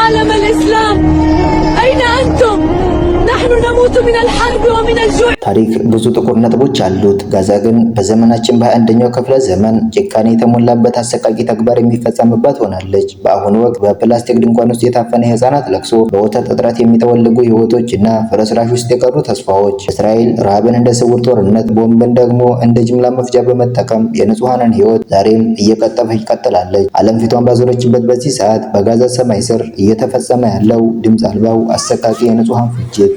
عالم الإسلام، أين أنتم؟ نحن نموت من الحرب ومن الجوع. ታሪክ ብዙ ጥቁር ነጥቦች አሉት። ጋዛ ግን በዘመናችን በ21ኛው ክፍለ ዘመን ጭካኔ የተሞላበት አሰቃቂ ተግባር የሚፈጸምባት ሆናለች። በአሁኑ ወቅት በፕላስቲክ ድንኳን ውስጥ የታፈነ የህፃናት ለቅሶ፣ በወተት እጥረት የሚጠወልጉ ህይወቶች እና ፍርስራሽ ውስጥ የቀሩ ተስፋዎች። እስራኤል ረሃብን እንደ ስውር ጦርነት፣ ቦምብን ደግሞ እንደ ጅምላ መፍጃ በመጠቀም የንጹሐንን ህይወት ዛሬም እየቀጠፈች ቀጥላለች። ዓለም ፊቷን ባዞረችበት በዚህ ሰዓት በጋዛ ሰማይ ስር እየተፈጸመ ያለው ድምፅ አልባው አሰቃቂ የንጹሐን ፍጅት፣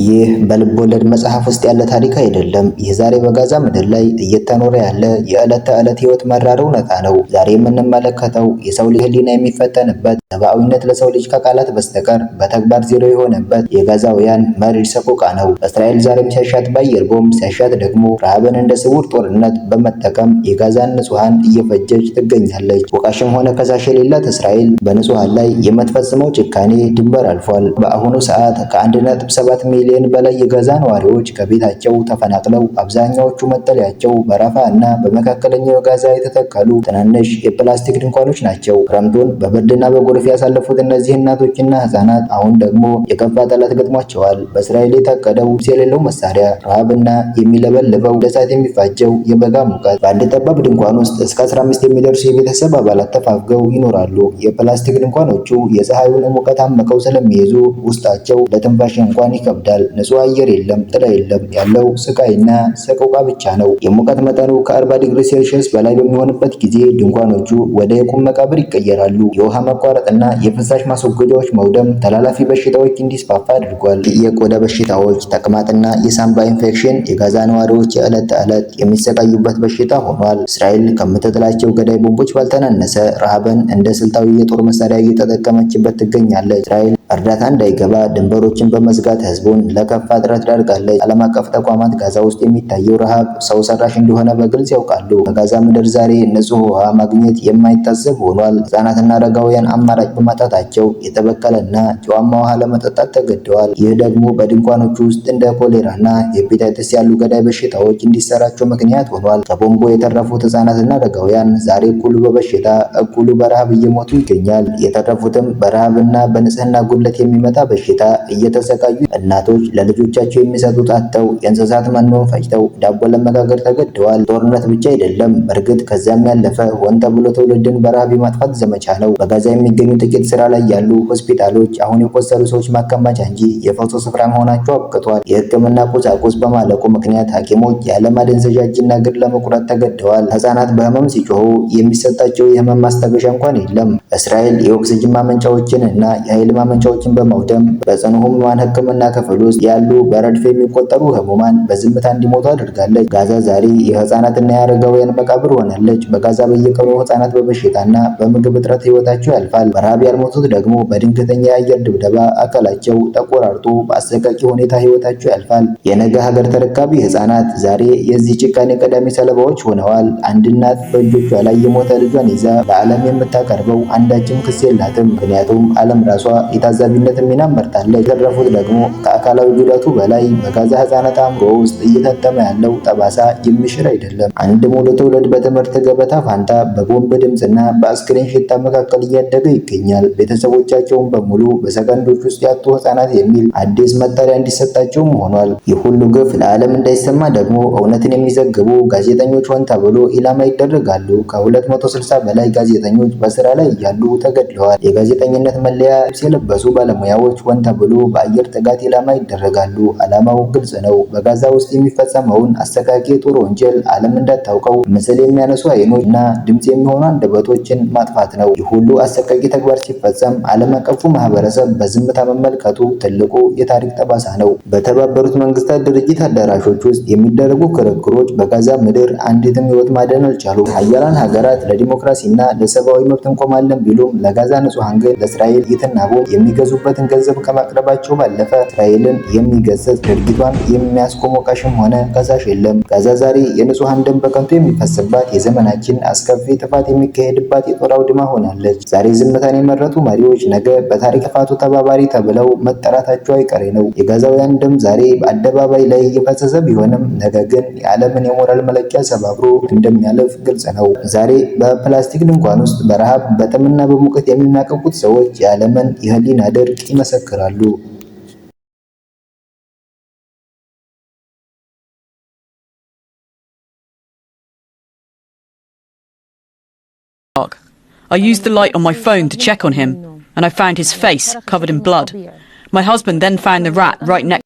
ይህ በልብ ወለድ መጽሐፍ ውስጥ ያለ ታሪክ አይደለም። ይህ ዛሬ በጋዛ ምድር ላይ እየተኖረ ያለ የዕለት ተዕለት ህይወት መራር እውነታ ነው። ዛሬ የምንመለከተው የሰው ልጅ ህሊና የሚፈተንበት፣ ሰብአዊነት ለሰው ልጅ ከቃላት በስተቀር በተግባር ዜሮ የሆነበት የጋዛውያን መሪር ሰቆቃ ነው። እስራኤል ዛሬም ሲያሻት በአየር ቦምብ፣ ሲያሻት ደግሞ ረሃብን እንደ ስውር ጦርነት በመጠቀም የጋዛን ንጹሐን እየፈጀች ትገኛለች። ወቃሽም ሆነ ከሳሽ የሌላት እስራኤል በንጹሐን ላይ የምትፈጽመው ጭካኔ ድንበር አልፏል። በአሁኑ ሰዓት ከ1.7 ሚሊዮን በላይ የጋዛ ነዋሪዎች ከቤታቸው ተፈናቅለው አብዛኛዎቹ መጠለያቸው በራፋ እና በመካከለኛው ጋዛ የተተከሉ ትናንሽ የፕላስቲክ ድንኳኖች ናቸው። ክረምቱን በብርድና በጎርፍ ያሳለፉት እነዚህ እናቶችና ህጻናት አሁን ደግሞ የከፋ ጠላት ገጥሟቸዋል። በእስራኤል የታቀደው የሌለው መሳሪያ፣ ረሃብና የሚለበልበው ለእሳት የሚፋጀው የበጋ ሙቀት። በአንድ ጠባብ ድንኳን ውስጥ እስከ 15 የሚደርሱ የቤተሰብ አባላት ተፋፍገው ይኖራሉ። የፕላስቲክ ድንኳኖቹ የፀሐዩን ሙቀት አምቀው ስለሚይዙ ውስጣቸው ለትንፋሽ እንኳን ይከብዳል። ንጹህ አየር የለም፣ ጥላ የለም። ያለው ስቃይና ሰቆቃ ብቻ ነው። የሙቀት መጠኑ ከ40 ዲግሪ ሴልሺየስ በላይ በሚሆንበት ጊዜ ድንኳኖቹ ወደ የቁም መቃብር ይቀየራሉ። የውሃ መቋረጥና የፍሳሽ ማስወገጃዎች መውደም ተላላፊ በሽታዎች እንዲስፋፋ አድርጓል። የቆዳ በሽታዎች፣ ተቅማጥና የሳንባ ኢንፌክሽን የጋዛ ነዋሪዎች የዕለት ተዕለት የሚሰቃዩበት በሽታ ሆኗል። እስራኤል ከምትጥላቸው ገዳይ ቦምቦች ባልተናነሰ ረሃብን እንደ ስልታዊ የጦር መሳሪያ እየተጠቀመችበት ትገኛለች። እስራኤል እርዳታ እንዳይገባ ድንበሮችን በመዝጋት ህዝቡን ለከፋ እጥረት ዳርጋለች። ዓለም አቀፍ ተቋማት ጋዛ ውስጥ የሚታየው ረሃብ ሰው ሰራሽ እንደሆነ በግልጽ ያውቃሉ። በጋዛ ምድር ዛሬ ንጹህ ውሃ ማግኘት የማይታሰብ ሆኗል። ህጻናትና አረጋውያን አማራጭ በማጣታቸው የተበከለና ጨዋማ ውሃ ለመጠጣት ተገደዋል። ይህ ደግሞ በድንኳኖቹ ውስጥ እንደ ኮሌራና ሄፓታይተስ ያሉ ገዳይ በሽታዎች እንዲሰራጩ ምክንያት ሆኗል። ከቦምቡ የተረፉት ህጻናትና አረጋውያን ዛሬ እኩሉ በበሽታ እኩሉ በረሃብ እየሞቱ ይገኛል። የተረፉትም በረሃብና በንጽህና ጉድለት የሚመጣ በሽታ እየተሰቃዩ፣ እናቶች ለልጆቻቸው የሚሰጡት አጥተው የእንስሳት መኖን ፈጭተው ዳቦ ለመጋገር ተገደዋል። ጦርነት ብቻ አይደለም፣ በእርግጥ ከዚያም ያለፈ ሆን ተብሎ ትውልድን በረሃብ የማጥፋት ዘመቻ ነው። በጋዛ የሚገኙ ጥቂት ስራ ላይ ያሉ ሆስፒታሎች አሁን የቆሰሉ ሰዎች ማከማቻ እንጂ የፈውስ ስፍራ መሆናቸው አብቅቷል። የሕክምና ቁሳቁስ በማለቁ ምክንያት ሐኪሞች ያለ ማደንዘዣ እጅና እግር ለመቁረጥ ተገደዋል። ህጻናት በህመም ሲጮሁ የሚሰጣቸው የህመም ማስታገሻ እንኳን የለም። እስራኤል የኦክስጅን ማመንጫዎችን እና የኃይል ማመንጫዎችን በማውደም በጽኑ ህሙማን ሕክምና ክፍል ውስጥ ያሉ በረድፍ የሚቆጠሩ ህሙማን በዝምታ እንዲሞቱ አድርጋለች። ጋዛ ዛሬ የህፃናትና የአረጋውያን መቃብር ሆናለች። በጋዛ በየቀኑ ህፃናት በበሽታና በምግብ እጥረት ህይወታቸው ያልፋል። በረሃብ ያልሞቱት ደግሞ በድንገተኛ የአየር ድብደባ አካላቸው ተቆራርጦ በአሰቃቂ ሁኔታ ህይወታቸው ያልፋል። የነገ ሀገር ተረካቢ ህፃናት ዛሬ የዚህ ጭካኔ ቀዳሚ ሰለባዎች ሆነዋል። አንድ እናት በእጆቿ ላይ የሞተ ልጇን ይዛ ለዓለም የምታቀርበው አንዳችም ክስ የላትም። ምክንያቱም ዓለም ራሷ የታዛቢነት ሚና መርጣለች። የተረፉት ደግሞ ከአካላዊ ጉዳቱ በላይ በጋዛ ህፃናት አእምሮ ውስጥ እየታተመ ያለው ጠባሳ የሚሽር አይደለም። አንድ ሙሉ ትውልድ በትምህርት ገበታ ፋንታ በቦምብ ድምፅና በአስክሬን ሽታ መካከል እያደገ ይገኛል። ቤተሰቦቻቸውን በሙሉ በሰከንዶች ውስጥ ያጡ ህፃናት የሚል አዲስ መጠሪያ እንዲሰጣቸውም ሆኗል። ይህ ሁሉ ግፍ ለዓለም እንዳይሰማ ደግሞ እውነትን የሚዘግቡ ጋዜጠኞች ሆን ተብሎ ኢላማ ይደረጋሉ። ከ260 በላይ ጋዜጠኞች በስራ ላይ እያሉ ተገድለዋል። የጋዜጠኝነት መለያ ልብስ የለበሱ ባለሙያዎች ሆን ተብሎ በአየር ጥቃት ኢላማ ይደረጋሉ። ዓላማው ግልጽ ነው። በጋዛ ውስጥ የሚፈጸመውን አሰቃቂ የጦር ወንጀል ዓለም እንዳታውቀው ምስል የሚያነሱ አይኖች እና ድምፅ የሚሆኑ አንደበቶችን ማጥፋት ነው። ይህ ሁሉ አሰቃቂ ተግባር ሲፈጸም ዓለም አቀፉ ማህበረሰብ በዝምታ መመልከቱ ትልቁ የታሪክ ጠባሳ ነው። በተባበሩት መንግስታት ድርጅት አዳራሾች ውስጥ የሚደረጉ ክርክሮች በጋዛ ምድር አንዲትም ሕይወት ማዳን አልቻሉም። ሀያላን ሀገራት ለዲሞክራሲና ለሰብአዊ መብት እንቆማለን ቢሉም ለጋዛ ንጹሐን ግን ለእስራኤል የትና ቦምብ የሚገ የሚገዙበትን ገንዘብ ከማቅረባቸው ባለፈ እስራኤልን የሚገስጽ፣ ድርጊቷን የሚያስቆም ወቃሽም ሆነ ከሳሽ የለም። ጋዛ ዛሬ የንጹሐን ደም በከንቱ የሚፈስባት፣ የዘመናችን አስከፊ ጥፋት የሚካሄድባት የጦር አውድማ ሆናለች። ዛሬ ዝምታን የመረጡ መሪዎች ነገ በታሪክ ጥፋቱ ተባባሪ ተብለው መጠራታቸው አይቀሬ ነው። የጋዛውያን ደም ዛሬ በአደባባይ ላይ እየፈሰሰ ቢሆንም ነገ ግን የዓለምን የሞራል መለኪያ ሰባብሮ እንደሚያልፍ ግልጽ ነው። ዛሬ በፕላስቲክ ድንኳን ውስጥ በረሃብ፣ በጥምና በሙቀት የሚማቅቁት ሰዎች የዓለምን የህሊና ድርቅ ይመሰክራሉ። I used the light on my phone to check on him, and I found his face covered in blood. My husband then found the rat right next